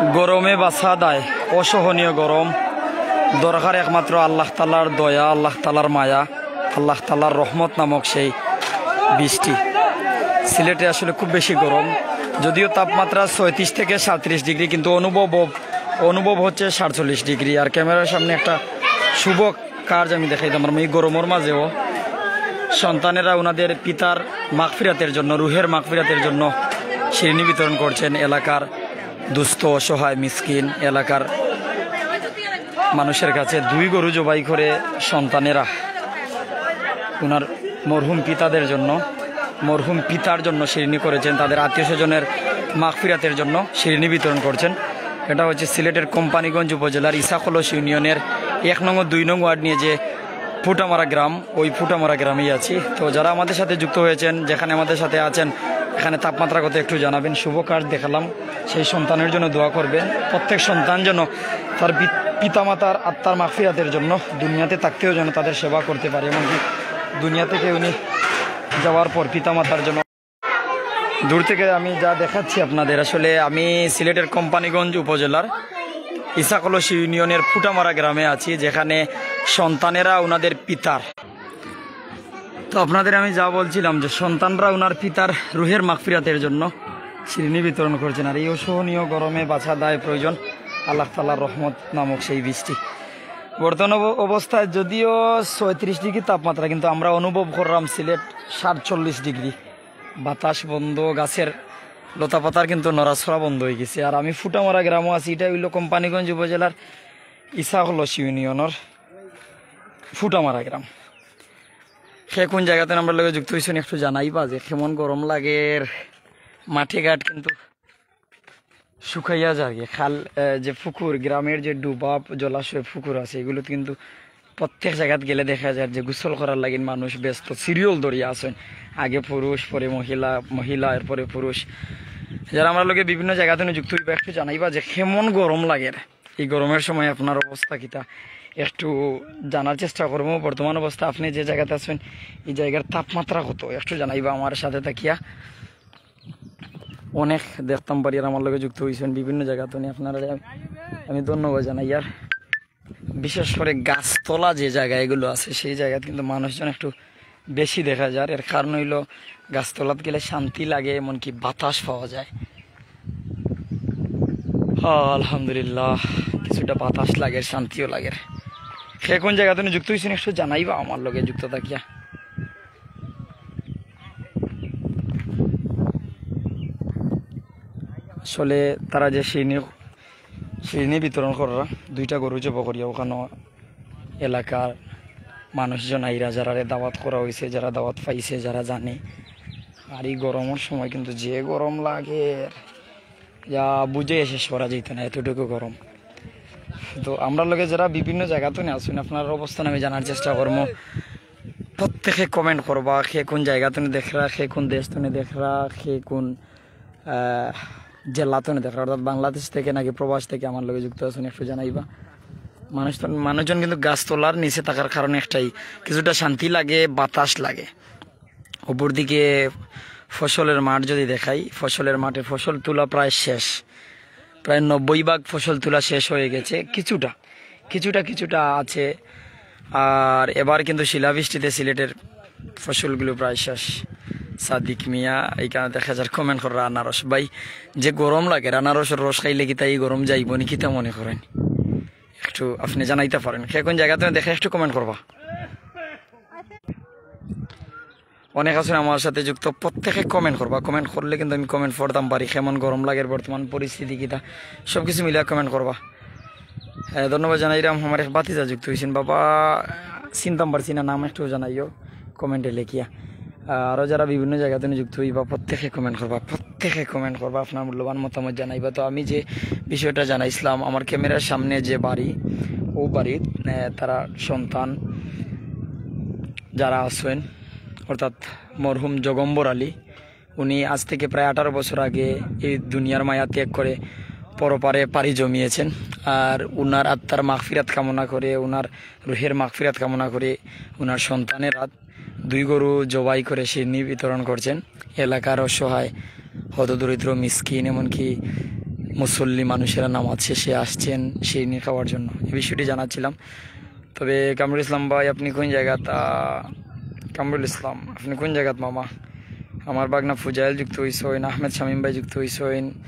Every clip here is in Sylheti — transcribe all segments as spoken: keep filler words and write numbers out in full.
গরমে বাসা দায়, অসহনীয় গরম। দরকার একমাত্র আল্লাহ তাআলার দয়া, আল্লাহ তাআলার মায়া, আল্লাহ তাআলার রহমত নামক সেই বৃষ্টি। সিলেটে আসলে খুব বেশি গরম, যদিও তাপমাত্রা ছয়ত্রিশ থেকে সাতত্রিশ ডিগ্রি, কিন্তু অনুভব, অনুভব হচ্ছে সাতচল্লিশ ডিগ্রি। আর ক্যামেরার সামনে একটা শুভ কার্য আমি দেখাইতাম পারমু। এই গরমর মাঝেও সন্তানেরা ওনাদের পিতার মাগফিরাতের জন্য, রুহের মাগফিরাতের জন্য শিরিনি বিতরণ করছেন এলাকার দুস্থ, অসহায়, মিসকিন এলাকার মানুষের কাছে দুই গরু জবাই করে সন্তানেরা ওনার মরহুম পিতাদের জন্য, মরহুম পিতার জন্য শিরিনি করেছেন, তাদের আত্মীয় স্বজনের মাগফিরাতের জন্য শিরিনি বিতরণ করছেন। এটা হচ্ছে সিলেটের কোম্পানীগঞ্জ উপজেলার ইসাকলস ইউনিয়নের এক নং ও দুই নং ওয়ার্ড নিয়ে যে ফুটামারা গ্রাম, ওই ফুটামারা গ্রামেই আছি। তো যারা আমাদের সাথে যুক্ত হয়েছেন, যেখানে আমাদের সাথে আছেন, এখানে তাপমাত্রা কত একটু জানাবেন। শুভ কাজ দেখালাম, সেই সন্তানের জন্য দোয়া করবেন। প্রত্যেক সন্তান যেন তার পি-, পিতামাতার আত্মার মাগফিরাতের জন্য দুনিয়াতে থাকতেও যেন তাদের সেবা করতে পারে, এমনকি দুনিয়া থেকে উনি যাওয়ার পর পিতামাতার জন্য। দূর থেকে আমি যা দেখাচ্ছি আপনাদের, আসলে আমি সিলেটের কোম্পানীগঞ্জ উপজেলার ইসাকলস ইউনিয়নের ফুটামারা গ্রামে আছি, যেখানে সন্তানেরা ওনাদের পিতার, তো আপনাদের আমি যা বলছিলাম যে সন্তানরা ওনার পিতার রুহের মাগফিরাতের জন্য শিরিনি বিতরণ করছেন। আর এই অসহনীয় গরমে বাসা দায় প্রয়োজন আল্লাহ তাআলার রহমত নামক সেই বৃষ্টি। বর্তমান অব-, অবস্থায় যদিও ছয়ত্রিশ ডিগ্রি তাপমাত্রা, কিন্তু আমরা অনুভব করলাম সিলেট সাতচল্লিশ ডিগ্রি। বাতাস বন্ধ, গাছের লতাপাতার কিন্তু নড়াচড়া বন্ধ হয়ে গেছে। আর আমি ফুটামারা গ্রামও আছি, এটা হইল কোম্পানীগঞ্জ উপজেলার ইসাকলস ইউনিয়নের ফুটামারা গ্রাম। সে কোন জায়গাতে আমার লগে যুক্ত হয়েছেন একটু জানাইবা যে কেমন গরম লাগের। মাঠে ঘাট কিন্তু শুকাইয়া যার গিয়ে। খাল, আহ, যে পুকুর, গ্রামের যে ডুবা, জলাশয়, পুকুর আছে, এগুলো কিন্তু প্রত্যেক জায়গাত গেলে দেখা যায় যে গোসল করার লাগি মানুষ ব্যস্ত, সিরিয়াল ধরিয়া আছেন। আগে পুরুষ, পরে মহিলা, মহিলা, এরপরে পুরুষ। যারা আমার লগে বিভিন্ন জায়গাতে যুক্ত হইবা, একটু জানাইবা যে কেমন গরম লাগের। এই গরমের সময় আপনার অবস্থা কিতা একটু জানার চেষ্টা করবো। বর্তমান অবস্থা আপনি যে জায়গাতে আছেন, এই জায়গার তাপমাত্রা কত একটু জানাইবা আমার সাথে থাকিয়া। অনেক দেখতাম পারি আর আমার লগে যুক্ত হইছেন বিভিন্ন জায়গাতে, আপনারা আমি, আমি ধন্যবাদ জানাই। আর বিশেষ করে গাছতলা যে জায়গা এগুলো আছে, সেই জায়গাত কিন্তু মানুষজন একটু বেশি দেখা যায়। এর কারণ হইল গাছতলাত গেলে শান্তি লাগে, এমনকি বাতাস পাওয়া যায়। হ্যাঁ, আলহামদুলিল্লাহ, কিছুটা বাতাস লাগে, শান্তিও লাগে। সে কোন জায়গাতে যুক্ত হইছেন একটু জানাইবা আমার লগে যুক্ত থাকিয়া। আসলে তারা যে শিরিনি, শিরিনি বিতরণ করা, দুইটা গরু জব করিয়া ওখানো এলাকার মানুষজন আইরা, যারারে দাওয়াত করা হইছে, যারা দাওয়াত পাইছে, যারা জানে। আর এই গরমের সময় কিন্তু যে গরম লাগে, যা বুঝে শেষ করা যেত না, এতটুকু গরম। তো আমরা লগে যারা বিভিন্ন জায়গাতে আছেন, আপনার অবস্থান আমি জানার চেষ্টা করবো। প্রত্যেকে কমেন্ট করবা, কে কোন জায়গা থেকে দেখরা, কে কোন দেশ থেকে দেখরা, কে কোন, আহ, জেলা থেকে দেখরা, অর্থাৎ বাংলাদেশ থেকে নাকি প্রবাস থেকে আমার লগে যুক্ত আছেন, একটু জানাইবা। মানুষ তো, মানুষজন কিন্তু গাছতলার নিচে থাকার কারণে একটাই, কিছুটা শান্তি লাগে, বাতাস লাগে। অপরদিকে ফসলের মাঠ যদি দেখাই, ফসলের মাঠে ফসল তোলা প্রায় শেষ, প্রায় নব্বই ভাগ ফসল তোলা শেষ হয়ে গেছে। কিছুটা, কিছুটা, কিছুটা আছে। আর এবার কিন্তু শিলাবৃষ্টিতে সিলেটের ফসলগুলো প্রায় শেষ। সাদিক মিয়া এখানে দেখা যার কমেন্ট কররা আনারস। ভাই, যে গরম লাগে, আনারসের রস খাইলে কিতা এই গরম যাইবো নি, কিতা মনে করেন? একটু আপনি জানাইতে পারেন। কে কোন জায়গাতে দেখে একটু কমেন্ট করবা। অনেক আছেন আমার সাথে যুক্ত, প্রত্যেকে কমেন্ট করবা। কমেন্ট করলে কিন্তু আমি কমেন্ট পড়তাম পারি, কেমন গরম লাগের, বর্তমান পরিস্থিতি কিতা, সব কিছু মিলিয়া কমেন্ট করবা। হ্যাঁ, ধন্যবাদ জানাইলাম। আমার এক ভাতিজা যুক্ত হইছেন, বাবা, চিনতাম পারছি না, নাম একটু জানাইও কমেন্টে লেখিয়া। আহ, আরও যারা বিভিন্ন জায়গা থেকে যুক্ত হইবা, প্রত্যেকে কমেন্ট করবা, প্রত্যেকে কমেন্ট করবা, আপনার মূল্যবান মতামত জানাইবা। তো আমি যে বিষয়টা জানাইছিলাম, আমার ক্যামেরার সামনে যে বাড়ি, ও বাড়িত, আহ, তারা সন্তান যারা আছেন, অর্থাৎ মরহুম জগম্বর আলী, উনি আজ থেকে প্রায় আঠারো বছর আগে এই দুনিয়ার মায়া ত্যাগ করে পরপারে পাড়ি জমিয়েছেন। আর উনার আত্মার মাগফিরাত কামনা করে, উনার রুহের মাগফিরাত কামনা করে, উনার সন্তানেরা দুই গরু জবাই করে শিরনি বিতরণ করছেন এলাকার অসহায়, হতদরিদ্র, মিসকিন, এমনকি মুসল্লি মানুষেরা নামাজ শেষে আসছেন শিরনি খাওয়ার জন্য, এই বিষয়টি জানাচ্ছিলাম। তবে কামরুল ইসলাম ভাই, আপনি কোন জায়গাত? আহ, কামরুল ইসলাম, আপনি কোন জায়গাত মামা? আমার বাগনা ফুজাইল যুক্ত হইছইন, আহমেদ শামীম ভাই যুক্ত হইছইন।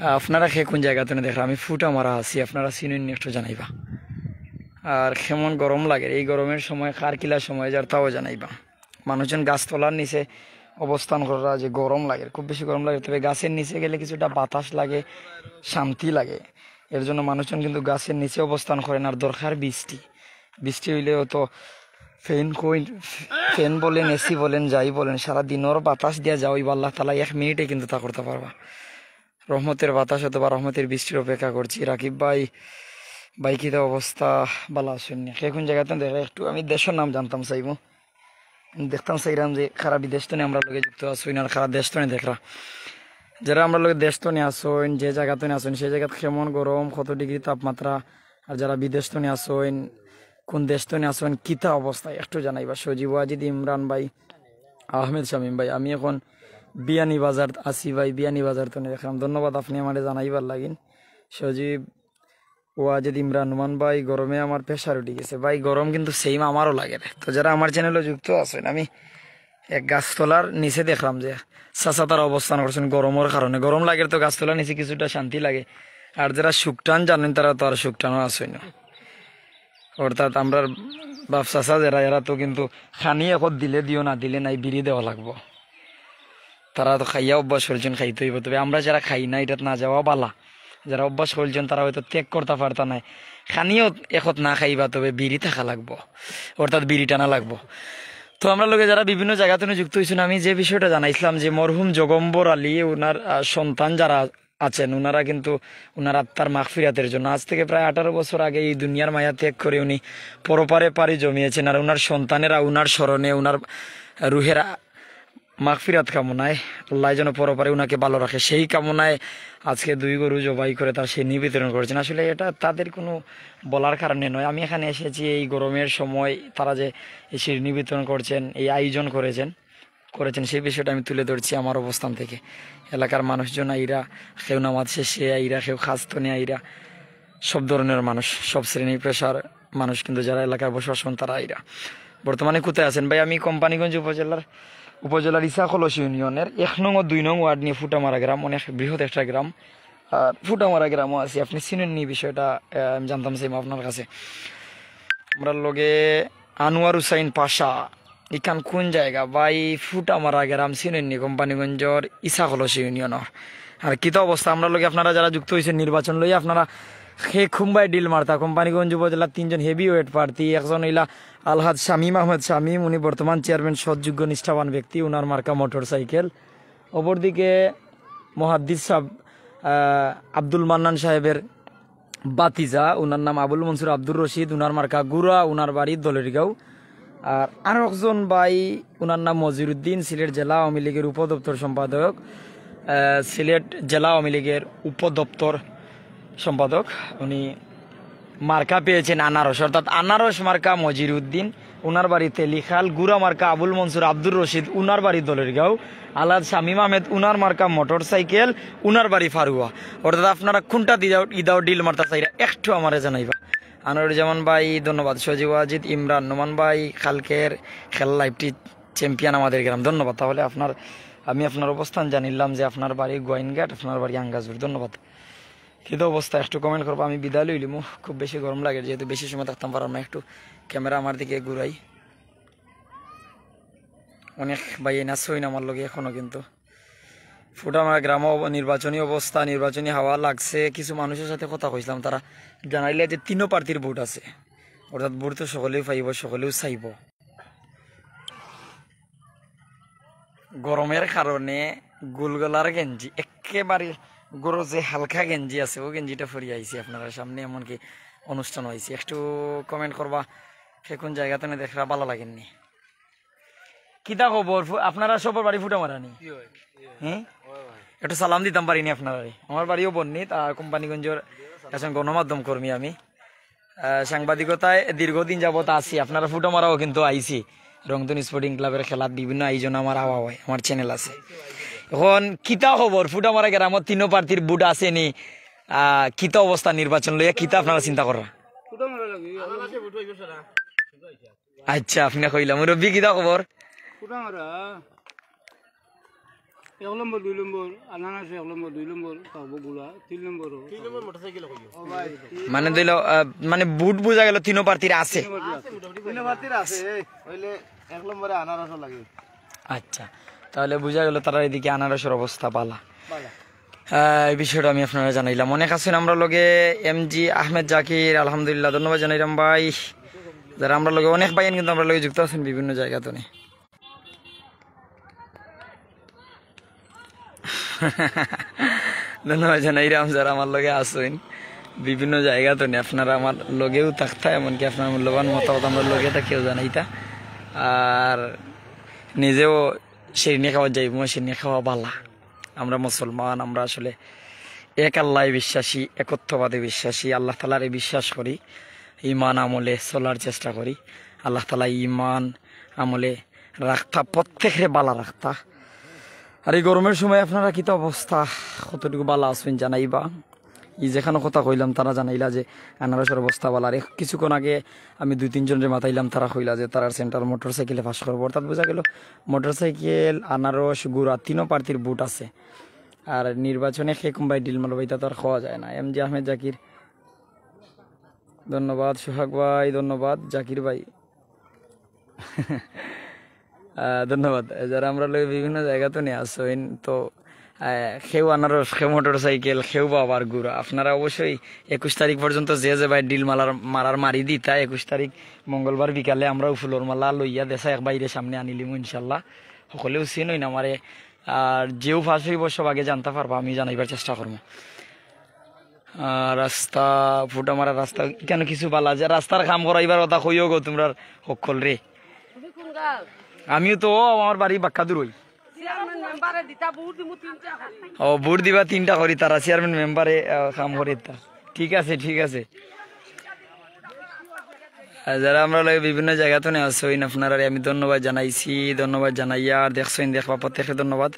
আপনারা কে কোন জায়গাত দেখরা? আমি ফুটা মারা আছি, আপনারা চিনইন নি একটু জানাইবা। আর কেমন গরম লাগে এই গরমের সময়, কার কিলা সময় যার তাও জানাইবা। মানুষজন গাছতলার নিচে অবস্থান কররা যে গরম লাগে, খুব বেশি গরম লাগে, তবে গাছের নিচে গেলে কিছুটা বাতাস লাগে, শান্তি লাগে। এর জন্য মানুষজন কিন্তু গাছের নিচে অবস্থান করেন। আর দরকার বৃষ্টি, বৃষ্টি হইলেও তো ফ্যান কই, ফ্যান বলেন, এসি বলেন, যাই বলেন, সারা দিনর বাতাস দিয়া যাও, ইবা আল্লাহ তাআলা এক মিনিটে কিন্তু তা করতে পারবা। রহমতের বাতাস অথবা রহমতের বৃষ্টির অপেক্ষা করছি। রাকিব ভাই, ভাই কিতা অবস্থা? ভালা আছইন নি? কে কোন জায়গাত দেখরা? একটু আমি দেশর নাম জানতাম চাইবো। দেখতাম চাইরাম যে কারা বিদেশ তনে আমরার লগে যুক্ত আছইন আর কারা দেশ তনে দেখরা। যারা আমরার লগে দেশ তনে আছইন, যে জায়গা তনে আছইন, সেই জায়গাত কেমন গরম, কত ডিগ্রি তাপমাত্রা, আর যারা বিদেশ তনে আছইন, কোন দেশ তনে আছইন, কিতা অবস্থা একটু জানাইবা। সজীব ওয়াজিদ ইমরান ভাই, আহমেদ শামীম ভাই, আমি এখন বিয়ানীবাজার আছি ভাই, বিয়ানীবাজার তনে দেখরাম। ধন্যবাদ আপনি আমারে জানাইবার লাগিন। সজীব ওয়াজিদ ইমরান, নুমান ভাই, গরমে আমার প্রেশার উঠি গেছে ভাই। গরম কিন্তু সেম আমারও লাগে রে। তো যারা আমার চ্যানেলো যুক্ত আছইন, আমি এক গাছতলার নিচে দেখরাম যে চাচা তারা অবস্থান করছইন গরমর কারণে। গরম লাগে তো গাছতলার নিচে কিছুটা শান্তি লাগে। আর যারা শুকটান জানইন, তারা তো আর শুকটানও আছইন না। অর্থাৎ আমরার বাপ চাচা যারা, এরা তো কিন্তু খানি একত দিলে দিও, না দিলে নাই, বিড়ি দেওয়া লাগবো। তারা তো খাইয়া অভ্যাস করছইন, খাইতে হইব। তবে আমরা যারা খাই না, এটাত না যাওয়া বালা। যারা অভ্যাস করছইন, তারা হয়তো ত্যাগ করতে পারতা নায়। খানিও একত না খাইবা, তবে বিড়ি থাকা লাগবো, অর্থাৎ বিড়ি টানা লাগবো। তো আমরার লগে যারা বিভিন্ন জায়গা তনে যুক্ত হইছইন, আমি যে বিষয়টা জানাইছিলাম যে মরহুম জগম্বর আলী, ওনার, আহ, সন্তান যারা আছেন, ওনারা কিন্তু ওনার আত্মার মাগফিরাতের জন্য আজ থেকে প্রায় আঠারো বছর আগে এই দুনিয়ার মায়া ত্যাগ করে উনি পরপারে পাড়ি জমিয়েছেন। আর ওনার সন্তানেরা ওনার স্মরণে, ওনার রুহের আ-, মাগফিরাত কামনায়, আল্লাহ যেন পরপারে ওনাকে ভালো রাখে, সেই কামনায় আজকে দুই গরু জবাই করে তার শিরনি বিতরণ করেছেন। আসলে এটা তাদের কোনো বলার কারণে নয়। আমি এখানে এসেছি এই গরমের সময়, তারা যে এই শিরনি বিতরণ করছেন, এই আয়োজন করেছেন, করেছেন, সেই বিষয়টা আমি তুলে ধরছি আমার অবস্থান থেকে। এলাকার মানুষজন আইরা, কেউ নামাজ শেষে আইরা, কেউ খাস্তনে আইরা, সব ধরনের মানুষ, সব শ্রেণী পেশার মানুষ, কিন্তু যারা এলাকায় বসবাস করেন, তারা আইরা। বর্তমানে কোথায় আছেন ভাই? আমি কোম্পানীগঞ্জ উপজেলার, উপজেলার ইসাকলস ইউনিয়নের এক নং ও দুই নং ওয়ার্ড নিয়ে ফুটামারা গ্রাম, অনেক বৃহৎ একটা গ্রাম। আর ফুটামারা গ্রামও আছি, আপনি চিনেন নি বিষয়টা? আহ, আমি জানতাম চাইবো আপনার কাছে। আমরার লগে আনোয়ার হুসাইন পাশা, ইখান কোন জায়গা ভাই? ফুটামারা গ্রাম চিনেন নি? কোম্পানীগঞ্জর ইসাকলস ইউনিয়নর। আর কিতা অবস্থা আমরার লগে? আপনারা যারা যুক্ত হইছেন নির্বাচন লইয়া, আপনারা কে কুনবায় ডিল মারতা? কোম্পানীগঞ্জ উপজেলার তিনজন হেভি ওয়েট প্রার্থী, একজন হইলা আলহাজ শামীম আহমেদ শামীম, উনি বর্তমান চেয়ারম্যান, সৎযোগ্য নিষ্ঠাবান ব্যক্তি, উনার মার্কা মোটরসাইকেল। অপরদিকে মুহাদ্দিস সাহেব, আহ, আব্দুল মান্নান সাহেবের ভাতিজা, উনার নাম আবুল মনসুর আব্দুর রশিদ, উনার মার্কা গুড়া, উনার বাড়ি দলেরগাঁও। আর আরো একজন ভাই, উনার নাম মজিরুদ্দিন, সিলেট জেলা আওয়ামী লীগের উপদপ্তর সম্পাদক, আহ, সিলেট জেলা আওয়ামী লীগের উপদপ্তর সম্পাদক। উনি মার্কা পেয়েছেন আনারস, অর্থাৎ আনারস মার্কা মজিরুদ্দিন, উনার বাড়ি তেলিখাল, গুড়া মার্কা আবুল মনসুর আব্দুর রশিদ, উনার বাড়ি দলেরগাঁও, আলহাজ শামীম আহমেদ, উনার মার্কা মোটরসাইকেল, উনার বাড়ি ফারুয়া। অর্থাৎ আপনারা কোনটা দিদাও, ইদাও ডিল মারতা চাইরা একটু আমারে জানাইবা। আনোয়ারুজ্জামান ভাই ধন্যবাদ, সজীব ওয়াজিদ, ইমরান নোমান ভাই, কালকের খেলা লাইভটি চ্যাম্পিয়ন আমাদের গ্রাম, ধন্যবাদ। তাহলে আপনার, আমি আপনার অবস্থান জানিলাম যে আপনার বাড়ি গোয়াইনঘাট, আপনার বাড়ি আঙ্গাজুর, ধন্যবাদ। কিতা অবস্থা একটু কমেন্ট করবা, আমি বিদায় লইলিমু, খুব বেশি গরম লাগে যেহেতু বেশি সময় থাকতাম পারলাম না। একটু ক্যামেরা আমার দিকে ঘুরাই। অনেক ভাই এনা সইন আমার লগে এখনো কিন্তু। ফুটামারা গ্রাম অব-, নির্বাচনী অবস্থা, নির্বাচনী হাওয়া লাগছে। কিছু মানুষের সাথে কথা কইছিলাম, তারা জানাইলে যে তিনও প্রার্থীর ভোট আছে, অর্থাৎ ভোট তো সকলেই পাইব, সকলেও চাইব। গরমের কারণে গুলগলার গেঞ্জি, একেবারে গরো যে হালকা গেঞ্জি আছে, ও গেঞ্জিটা পরি আইছি আপনার সামনে, এমনকি অনুষ্ঠান হয়েছে। একটু কমেন্ট করবা, কে কোন জায়গা তনে দেখরা, ভালা লাগেননি? কিতা খবর? ফু-, আপনারা সবর বাড়ি ফুটামারানি? হ্যাঁ? একটু সালাম দিতাম পারিনি আপনারা। আমার বাড়িও বন্নিত, আর কোম্পানীগঞ্জের একজন গণমাধ্যম কর্মী আমি। আহ, সাংবাদিকতায় দীর্ঘদিন যাবত আছি। আপনারা ফুটামারাও কিন্তু আইছি। রংধনু স্পোর্টিং ক্লাবের খেলাত বিভিন্ন আয়োজন আমার আওয়া হয়, আমার চ্যানেল আছে। অখন কিতা খবর? ফুটামারা গ্রামত তিনো প্রার্থীর ভোট আছে নি? আহ, কিতা অবস্থা নির্বাচন লইয়া? কিতা আপনারা চিন্তা কররা? ফুটামারা লাগি। আচ্ছা, আপনি কইলা, মুরব্বী, কিতা খবর? ফুটামারা এক নম্বর, দুই নম্বর, আনারস এক নম্বর, দুই নম্বর, তারপর গুলা, তিন নম্বর। তিন নম্বর মোটরসাইকেল কইও। ও ভাই, মানে দিল, আহ, মানে ভোট বুঝা গেল তিনো প্রার্থীর আছে। তিন নম্বর আছে, মোটামুটি তিন নম্বর আছে। এই, হইলে এক নম্বরে আনারসও লাগে। আচ্ছা, তাহলে বুঝা গেল তারা এদিকে আনারসের অবস্থা বালা। বালা। আহ, এই বিষয়টা আমি আপনারা জানাইলাম। অনেক আছেন আমরা লগে, এমজি আহমেদ জাকির, আলহামদুলিল্লাহ, ধন্যবাদ জানাইলাম ভাই। যারা আমরা লগে, অনেক ভাই কিন্তু আমরা লগে যুক্ত আছেন বিভিন্ন জায়গা তো। ধন্যবাদ জানাইলাম যারা আমার লগে আছেন বিভিন্ন জায়গা তো। আপনারা আমার লগেও থাকতা, এমনকি আপনার মূল্যবান মতামত আমরা লগে থাকিও জানাইতা। আর নিজেও শিরিনি খাওয়া যাইব, শিরিনি খাওয়া বালা। আমরা মুসলমান, আমরা আসলে এক আল্লায় বিশ্বাসী, একত্ববাদে বিশ্বাসী, আল্লাহ তাআলারে বিশ্বাস করি, ইমান আমলে চলার চেষ্টা করি। আল্লাহ তাআলা ইমান আমলে রাখতা, প্রত্যেকরে বালা রাখতা। আর এই গরমের সময় আপনারা কিতা অবস্থা, কতটুকু বালা আছেন জানাইবা। ই যেখানো কথা কইলাম, তারা জানাইলা যে আনারসের অবস্থা বালা। আর এক-, কিছুক্ষণ আগে আমি দুই তিনজনরে মাতাইলাম, তারা কইলা যে তারার সেন্টার মোটরসাইকেলে পাস করবো। অর্থাৎ বুঝা গেল মোটরসাইকেল, আনারস, গুড়া তিনো প্রার্থীর ভোট আছে। আর নির্বাচনে কে কুনবায় ডিল মারবো, ইতা তো আর কওয়া যায় না। এমজি আহমেদ জাকির, ধন্যবাদ। সোহাগ ভাই, ধন্যবাদ। জাকির ভাই, আহ, ধন্যবাদ। যারা আমরা লগে বিভিন্ন জায়গা তো নিয়ে আসছেন, তো, আহ, কেউ আনারস, কেউ মোটরসাইকেল, কেউ বা আবার গুড়া। আপনারা অবশ্যই একুশ তারিখ পর্যন্ত যে যে ভাই ডিল মালার, মারার মারি দিতা, একুশ তারিখ মঙ্গলবার বিকালে আমরাও ফুলর মালা লইয়া দেশা এক বাইরে সামনে আনিলিমু ইনশাল্লাহ। সকলেও চিনইন আমারে। আর যেও পাস অইব সব আগে জানতা পারবা, আমি জানাইবার চেষ্টা করমু। আহ, রাস্তা, ফুটামারা রাস্তা, কেন কিছু বালা যে রাস্তার কাম করাইবার কথা কইও গো তোমরা হক্কল রে। তুমি কোন গাঁও? আমিও তো আমার বাড়ি বাক্কা দূর হই। চেয়ারম্যান মেম্বারে দিতা ভোট দিমু তিনটা করি। ও, ভোট দিবা তিনটা করি, তারা চেয়ারম্যান মেম্বারে, আহ, কাম করে তা। ঠিক আছে, ঠিক আছে। আর যারা আমরা লগে বিভিন্ন জায়গা তো আছেন, আপনারারে আমি ধন্যবাদ জানাইছি, ধন্যবাদ জানাইয়া আর দেখছেন, দেখবা প্রত্যেককে ধন্যবাদ।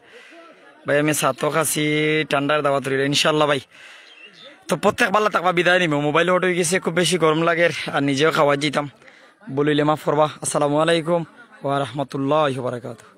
ভাই, আমি ছাতক আছি, ঠান্ডার দাওয়াত রইল, ইনশাল্লাহ ভাই। তো প্রত্যেক বালা থাকবা, বিদায় নিমু। মোবাইল হট হয়ে গেছে, খুব বেশি গরম লাগে, আর নিজেও খাওয়া যেতাম, বলিলে মাফ করবা। আসসালামু আলাইকুম ওয়া রাহমাতুল্লাহি ওয়া বারাকাতুহু।